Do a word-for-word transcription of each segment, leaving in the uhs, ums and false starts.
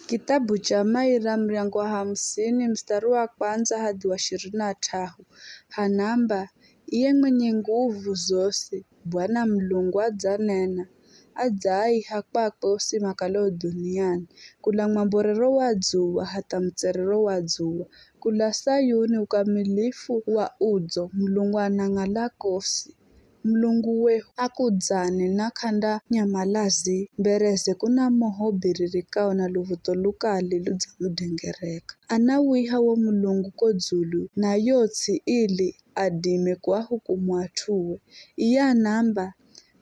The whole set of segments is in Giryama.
Kithabu cha Maira muryango wa hamsini mustari wa kwandza hadhi wa shirini na t'ahu hanamba, iye mwenye nguvu zosi, Bwana Mulungu adzanena, adzaaiha kwakwe osi makalao dhuniani, kula mwamborero wa dzuwa hatha mutserero wa dzuwa, kula Sayuni ukamilifu wa udzo, Mulungu anang'ala kosi. Mulungu wehu akudzani na k'andanyamala zii, mbereze kuna moho ubiririkao na luv̱utho lukali ludzamudengereka. Anawiha wo Mulungu ko dzulu na yo ts'i ili adime kuahukumu at'ue. Iye anaamba,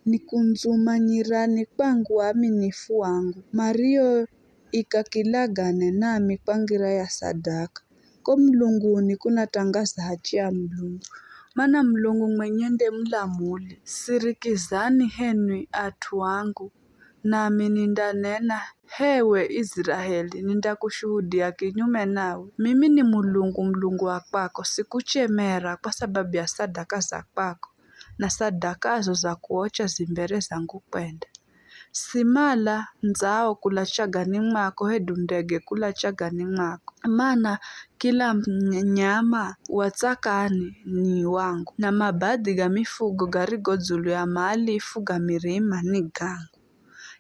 nikundzumanyirani kwangu aaminifu angu, marioika kilagane nami kwa ngira ya sadaka. Ko mulunguni kunatangaza hachi ya Mulungu, mana Mulungu mwenye nde mulamuli. Sirikizani henwi at'u angu, nami nindanena, h'ewe Iziraeli, nindakushuhudia kinyume nawe. Mimi ni Mulungu, Mulungu wa kwako, sikuchemera kwa sababu ya sadaka za kwako, na sadakazo za kuocha zi mbere zangu kwenda. Simala ndzao kula chagani mwako, hedu ndege kula chagani mwako. Mana kila mny- nyama wa tsakani ni wangu, na mabadhi ga mifugo garigo dzulu ya maalifu ga mirima ni gangu.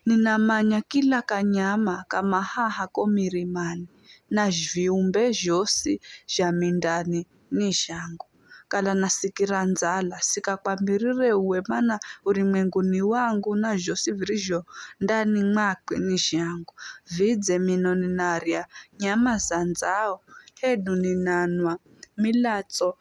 Ninamanya kila kanyama ka mahaha ko mirimani, na viumbe zhosi zha mindani ni zhangu. Kala nasikira ndzala, sikakwambirire uwe, mana urumwengu ni wangu, na zhosi virizho ndani mwakwe ni zhangu. Vidze mino ninarya nyama za ndzao, hedu ninanwa milatso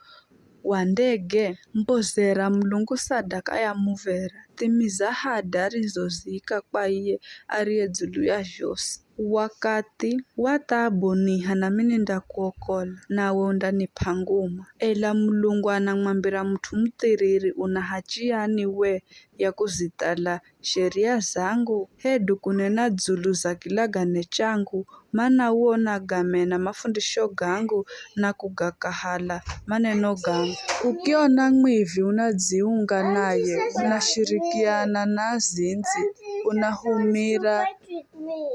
wa ndege? Mbozera Mulungu sadaka ya muv̱era, thimiza ahadi arizoziika kwa iye ariye dzulu ya zhosi. Wakathi wa thabu niha, nami nindakuokola, nawe undanip'a nguma. Ela Mulungu anamwambira mut'u muthiriri, una hachi yani we ya kuzithala sheria zangu, hedu kunena dzulu za kilagane changu? Mana uona gamena mafundisho gangu na kugakahala maneno gangu. Ukiona mwivi unadziunga naye, unashirikiana na azindzi, unahumira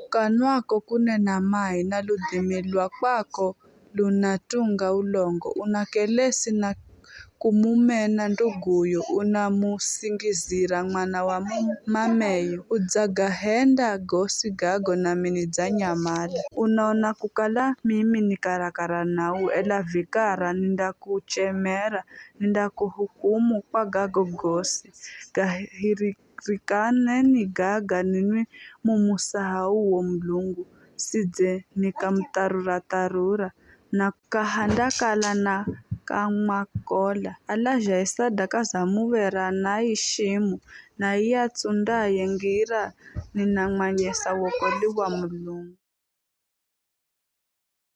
kanwako kunena mai, na ludhimi lwa kwako lunatunga ulongo, una kelesi na kumumena nduguyo, unamusingizira mwana wa mu- mameyo. Udzagahenda gosi gago, nami nidzanyamala. Unaona kukala mimi ni karakara nawe, ela vikara nindakuchemera, nindakuhukumu kwa gago gosi. Gahiri- Rikaneni gaga ninwi mumusahauo Mulungu, sidze nikamutharura-tharura, na kahandakala na kamwakola. Alazhaye sadaka za muv̱era naishimu, na iye atsundaye ngira ninamwanyesa wokolwi wa Mulungu.